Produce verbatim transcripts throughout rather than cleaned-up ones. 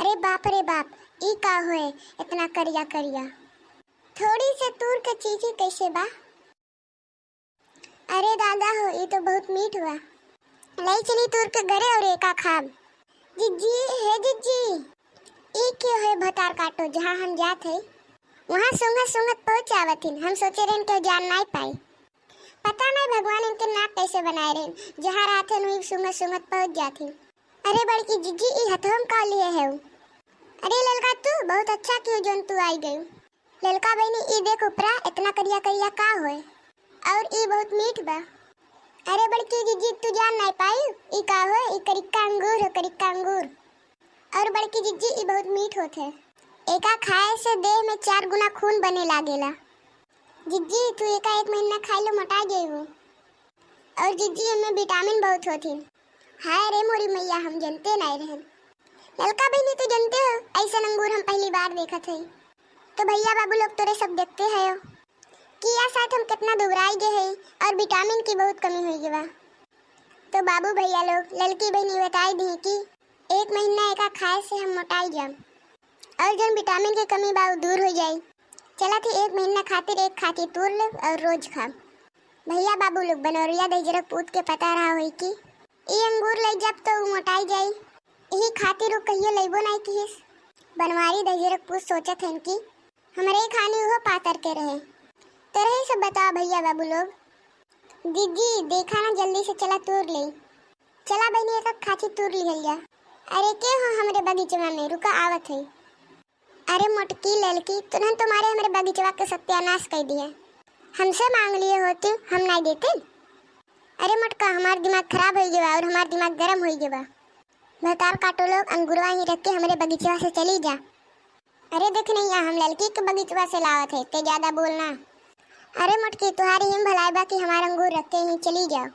ए बाप रे बाप, ई का होए, इतना करिया करिया। थोड़ी से तूर के चीखी कैसे बा? अरे दादा हो, ई तो बहुत मीठ बा। लई चली तूर के घरे और एका खाब। जिज्जी, हे जिज्जी, ई के है भतार काटो, जहाँ हम जात है वहाँ सूंघत सूंघत पहुँच आवत हिन। हम सोचे रहन के जान नाई पाई। पता नहीं भगवान इनके नाक कैसे बनाए रहन, जहाँ रहत हन वहीं सूंघत सूंघत पहुँच जात हिन। अरे बड़की जिज्जी, ई हथवा में का लिए है? अरे ललका तू, बहुत अच्छा कियो जोन तू आई गई। ललका बहिनी, ई देख ऊपरा, इतना करिया करिया का होए? और ई बहुत मीठ बा। अरे बड़की जिज्जी, तू जान नाई पाई, ई का होए? ई करिक्का अंगूर हो, करिक्का अंगूर। और बड़की जिज्जी, ई बहुत मीठ होत है। एका खाए से देह में चार गुना खून बने लागेला। जिज्जी, तू एका एक महीना खाई लो, मोटा जइबू। और जिज्जी, एमे विटामिन बहुत होत है। हाय रे मोरी मैया, हम जनते नाई रहन। ललका बहिनी, तू जनते हो, ऐसन अंगूर हम पहली बार देखत हई। तो भैया बाबू लोग तोरे सब देखते है कि या साथ हम कितना दुबराई गए है और विटामिन की बहुत कमी हुई गई बा। तो बाबू भैया लोग, ललकी बहिनी बताई दी कि एक महीना एका खाए से हम मोटाई जाम और जौन विटामिन की कमी बा, उ दूर हो जाई। चला थी एक महीना खातिर एक खाती तूर ले और रोज खा। भैया बाबू लोग, बनौरिया दहिजरक पूत के पता रहा होई कि ई अंगूर लई जब तो उ मोटाई जाई। यही खातिर उ कहियो लइबो नाई किहिस। बनवारी दहिजरक पूत सोचत हन कि हमरे खानी उहो पातर के रहे। तो रही सब बताओ भैया बाबू लोग। जिज्जी, देखा ना, जल्दी से चला तूर ले। चला बहिनी, एक खाची तूर लिहल जा। अरे के हो हमरे बगीचवा में, रुका आवत है। अरे मोटकी ललकी, तुरंत तुम्हारे हमरे बगीचवा के सत्यानाश कर दिए। हमसे मांग लिए होती, हम नाई देते। अरे मोटका, हमार दिमाग खराब हो गया और हमार दिमाग गरम हो गया। भतार काटो लोग, अंगुरवा ही रख के हमरे बगीचवा से चली जा। अरे देख नहीं, हम ललकी के बगीचवा से लावत है, ते ज्यादा बोलना। अरे मोटकी, तुम्हारी हिम भलाई बा कि हमार अंगूर रख के ही चली जाओ।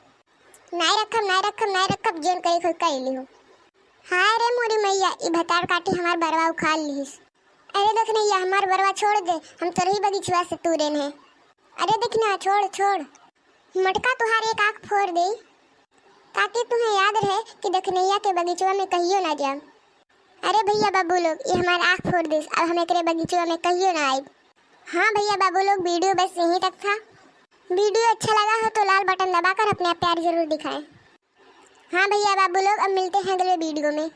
नाई रखब, नाई रखब, नाई रखब, जेन कहे खुद कह लियो। हाय रे मोरी मैया, ई भतार काटी हमार बरवा उखाड़ लिहिस। अरे देख नहीं, हमार बरवा छोड़ दे, हम तोरही बगीचवा से तूरेन है। अरे देख ना, छोड़, छोड़। मटका तुहार एक आँख फोड़ दे, ताकि तुम्हें याद रहे कि दखनैया के बगीचवा में कहियो ना जाम। अरे भैया बाबू लोग, ये हमार आँख फोड़ दिस, अब हम एकरे बगीचवा में कहियो ना आइब। हाँ भैया बाबू लोग, वीडियो बस यहीं तक था। वीडियो अच्छा लगा हो तो लाल बटन दबाकर अपना प्यार जरूर दिखाएं। हाँ भैया बाबू लोग, अब मिलते हैं अगले वीडियो में।